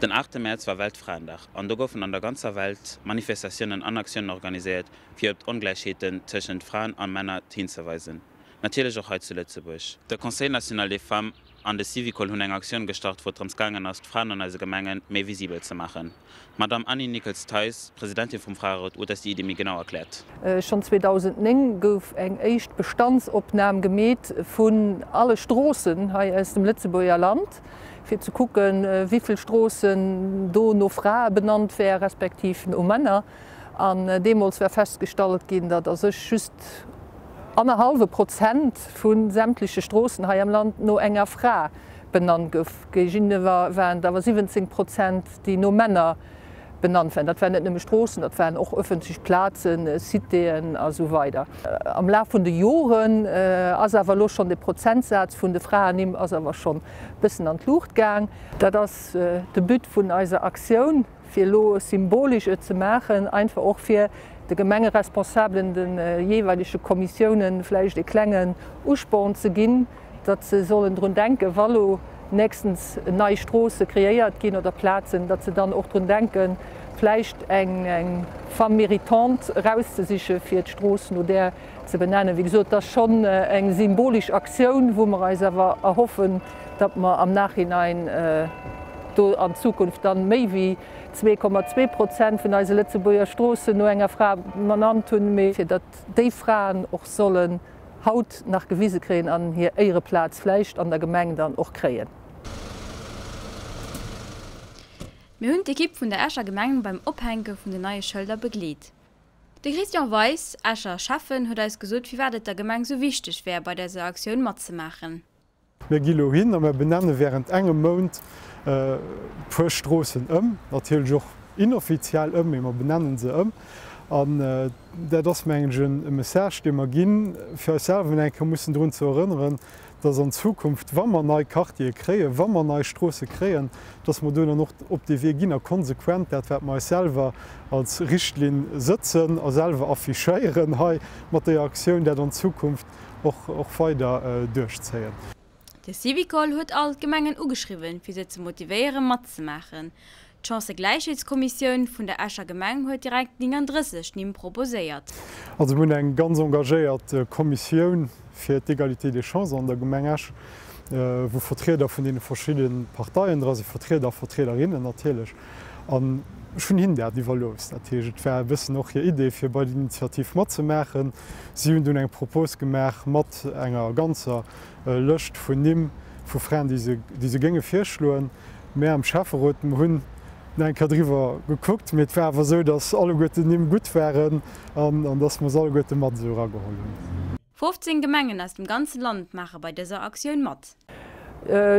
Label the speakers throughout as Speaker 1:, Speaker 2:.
Speaker 1: Den aachte Mäerz war Weltfraendag an do goufen an der ganzer Welt Manifestatiounen an Aktiounen organiséiert, fir op d'Ongläichheeten tëschent Fraen a Männer hinzeweisen. Natierlech och hei zu Lëtzebuerg. De Conseil national des femmes an de Syvicol hunn eng Aktioun gestart, wou et drëms gaangen ass, d'Fraen an eise Gemenge méi visibel ze maachen. D'Madamm Annie Nickels-Theis, Presidentin vum Fraerot, huet eis déi Iddi méi genau erkläert.
Speaker 2: Schonn 2009 gouf eng éischt Bestandsopnam gemeet vun alle Stroossen hei aus dem Lëtzebuerger Land, fir ze kucken, wéi vill Stroossen do no Frae benannt wäre respektiv no Männer. An deemools war festgestallt ginn, datt a sech just annerhallwe Prozent vu sämtleche Stroossen hei am Land no enger Fra benannt gouf. Géigeniwwer waren et awer 17 Prozent, déi no Männer benannt waren. Dat waren net nëmme Stroossen, dat waren och ëffentlech Plazen, Citéen a sou weider. Am Laf vun de Joren ass awer elo schonn de Prozentsaz vun de Fraennimm ass awer schonn e bëssen an d'Luucht gaang. Dat ass de But vun eiser Aktioun. fir elo symbolesch et ze maachen, einfach och fir de Gemengeresponsabelen, de jeeweilege Kommissiounen vläicht e klengen Usporn ze ginn, datt se sollen drun denken, wa lo nächstens nei Stroosse kreéiert ginn oder Plazen, datt se dann och drun denken, vläicht eng Femme méritante erauszesichen, fir d'Strooss no där ze benennen. Wéi gesot, et ass schonn eng symbolesch Aktioun, wou mer eis awer erhoffen, datt mer am Nachhinein do an Zukunft dann méi wéi 2,2 Prozent vun eise Lëtzebuerger Stroossen no enger Fra benannt hunn, mee fir datt déi Fraen och sollen haut nach gewise kréien an hir Éiereplaz vläicht an der Gemeng dann och kréien.
Speaker 3: Mir hunn d'Ekipp vun der Escher Gemeng beim Ophänke vun den neie Schëlder begleet. De Christian Weis, Escher Schäffen, huet eis gesot firwat et der Gemeng sou wichteg wär bei dëser Aktioun matzemaachen.
Speaker 4: Mir gi lo hin a mir benenne während engem Mount e puer Stroossen ëm, natierlech och inoffiziell ëm, mee mer benennen se ëm. An dat ass, mengen ech, e Message, dee mer ginn, fir eis selwer eng Kéier mussen drun ze erënneren, dass an Zukunft, wa mer nei Quartiere kréien, wa mer nei Stroosse kréien, dass mer do dann och op dee Wee ginn a konsequent dat, wat mer eis selwer als Richtlinn sëtzen a selwer affichéieren hei mat deeër Aktioun, dat an Zukunft och och weider duerchzéien.
Speaker 3: De Syvicol huet all d'Gemengen ugeschriwwen, fir se ze motivéieren, matzemaachen. D'Chancëgläichheetskommissioun vun der Escher Gemeng huet direkt 39 Nimm proposéiert.
Speaker 4: Also mir hunn eng ganz engagéiert Kommissioun fir d'Égalité des chances an der Gemeng Esch, wou Vertrieder vun deene verschidde Parteien dra sinn, Vertrieder a Vertriederinnen natierlech. An ech hunn hinnen dat iwwerlooss. Dat heescht, et war e bëssen och hir Idee, fir bei der Initiativ matzemaachen. Si hunn dunn eng Propos gemaach mat enger ganzer Lëscht vun Nimm vu Fraen, déi se, déi se géinge virschloen. Mär am Schäfferot, mer hunn nach eng Kéier driwwer gekuckt, mee et war awer esou, datt alleguerten d'Nimm gutt waren an, an datt mer se alleguerte mat esou erageholl hunn.
Speaker 3: 15 Gemengen aus dem ganze Land maache bei dëser Aktioun mat.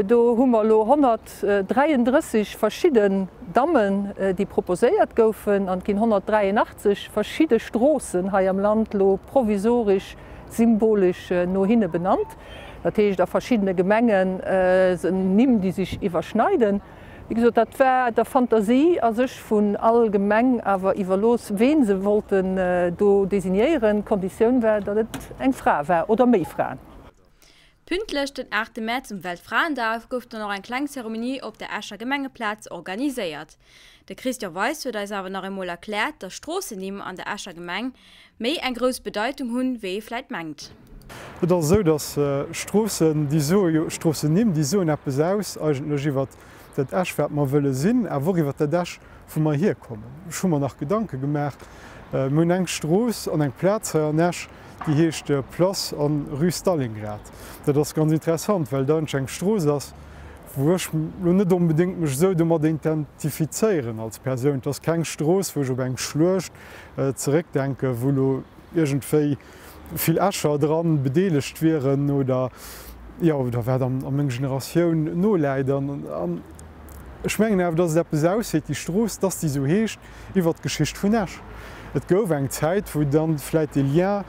Speaker 2: Do hu mer elo 133 verschidden Dammen, déi proposéiert goufen, an et ginn 183 verschidde Stroossen hei am Land elo provisoresch, symbolesch no hinne benannt. Dat heescht a verschiddene Gemenge sinn Nimm, déi sech iwwerschneiden. Wéi gesot, dat war der Fantasie a sech vun all Gemeng awer iwwerlooss, ween se wollten do designéieren. D'Konditioun war, datt et eng Fra war oder méi Fraen.
Speaker 3: Pünktlech den aachte Mäerz um Weltfraendag gouf dann och eng kleng Zeremonie op der Escher Gemengeplaz organiséiert. De Christian Weis huet eis awer nach eemol erkläert, dass Stroossennimm an der Escher Gemeng méi eng grouss Bedeitung hunn, wéi ee vläit mengt.
Speaker 4: Et ass esou, dass Stroossen, déi soe jo, Stroossennimm, déi soen eppes aus eigentlech iwwert dat Esch, wat mer wëlle sinn, awer och iwwert dat Esch, wou mer hierkommen. Ech hu mer nach Gedanke gemaach. Mir hunn eng Strooss an eng Plaz hei an Esch, Déi heescht Place an Rue Stalingrad. Dat ass ganz interessant, well et eigentlech eng Strooss ass, wou ech lo net onbedéngt mech esou domat identifizéieren als Persoun. Et ass keng Strooss, wou ech op eng Schluecht zeréckdenken, wou lo iergendwéi vill Escher dran bedeelegt wieren oder, jo, oder wat a meng Generatioun noläit. An ech mengen awer, dass et eppes ausseet, déi Strooss, dass déi esou heescht, iwwert d'Geschicht vun Esch. Et gouf eng Zäit, wou dann vläit dee Lien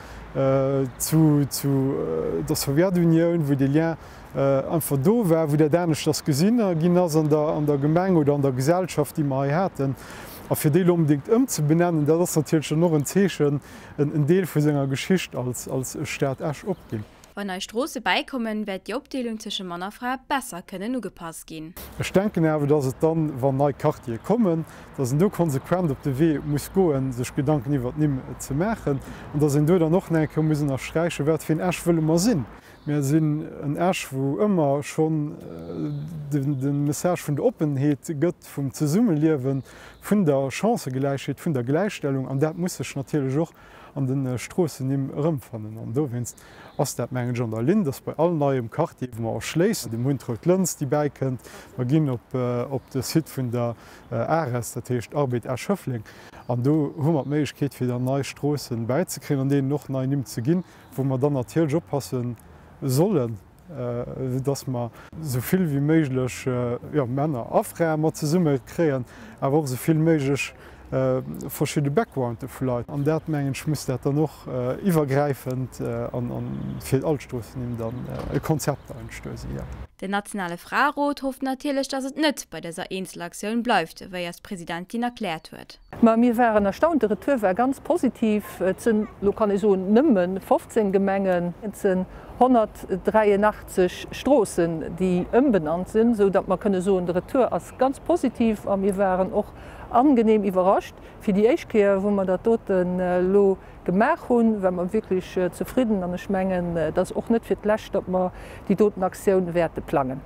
Speaker 4: zu der Sowjetunioun, wou dee Lien einfach do war, wou dat aneschters gesinn ginn ass an der Gemeng oder an der Gesellschaft, déi mer hei haten. A fir déi elo onbedéngt ëmzebenennen, dat ass natierlech dann och en Zeechen, en Deel vu senger Geschicht als Stad Esch opginn.
Speaker 3: Wann nei Stroosse bäikommen, wäert déi Opdeelung tësche Mann a Fra besser kënnen ugepasst ginn.
Speaker 4: Ech denken awer, dass et dann, wann nei Quartiere kommen, dass een do konsequent op de Wee muss goen, sech Gedanken iwwert d'Nimm ze maachen an dass een do dann och nach eng Kéier muss ënnersträichen, wat fir een Esch wëlle mer sinn. Mir sinn en Esch, wou ëmmer schonn de Message vun der Oppenheet gëtt, vum Zesummeliewen, vun der Chancëgläichheet, vun der Gläichstellung an dat muss sech natierlech och an de Stroossennimm erëmfannen. An dowéinst ass dat, mengen ech, an der Linn, dass bei all neiem Quartier, wou mer erschléissen, dem hunn d'Rout Lëns, déi bäikënnt, mer ginn op de Site vun der ARES, dat heescht Arbed Esch-Schëffleng, an do hu mer d'Méiglechkeet, fir dann nei Stroosse bäizekréien an deenen och nei Nimm ze ginn, wou mer dann natierlech oppasse sollen, dass mer esou vill wéi méiglech Männer a Frae mat zesumme kréien, awer och esou vill méiglech verschidde Backgrounde vu Leit. An dat, mengen ech, muss dat dann och iwwergräifend an fir all d'Stroossennimm dann e Konzept eigentlech do sinn, jo.
Speaker 3: Den nationale Fraerot hofft natierlech, datt et net bei dëser Eenzelaktioun bleift, wéi eis d'Presidentin erkläert huet.
Speaker 2: Ma mir waren erstaunt, de Retour war ganz positiv. Et sinn, elo kann ee soen, nëmme 15 Gemengen, et sinn 183 Stroossen, déi ëmbenannt sinn, esou datt mer kënne soen, de Retour ass ganz positiv a mir waren och angenehm iwwerrascht. Fir déi éischt Kéier, wou mer dat doten elo gemaach hunn, ware mer wierklech zefridden an ech mengen, et ass och net fir d'lescht, datt mer déi doten Aktioun wäerte plangen.